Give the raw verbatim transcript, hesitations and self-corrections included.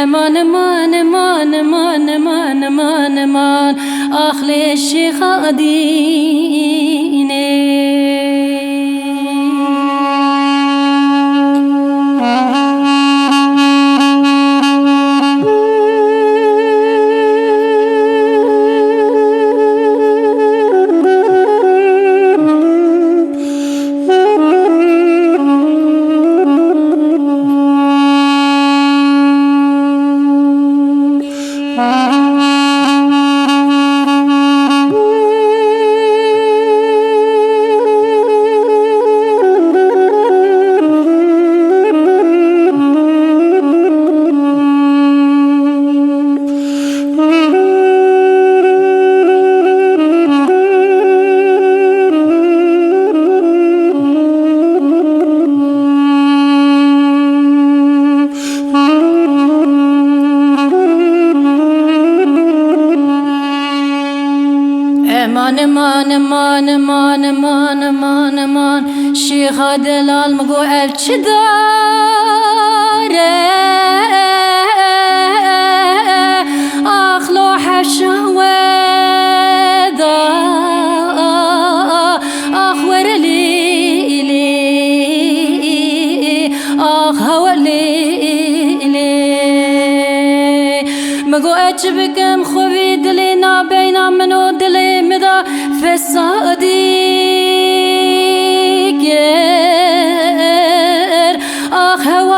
Eman, eman, eman, eman, eman, eman, eman, ax lê Şêxa Dînê. Eman, eman, eman, eman, eman, eman, eman, Şêxa delal, min got ev çi dar e? Ax lo hevşa we da, ax were lê, lê, ax hewe lê, lê. Min got ez çi bikim, xwe vî dilê nabeyna min û dilê min de fesadî kir. Ax hew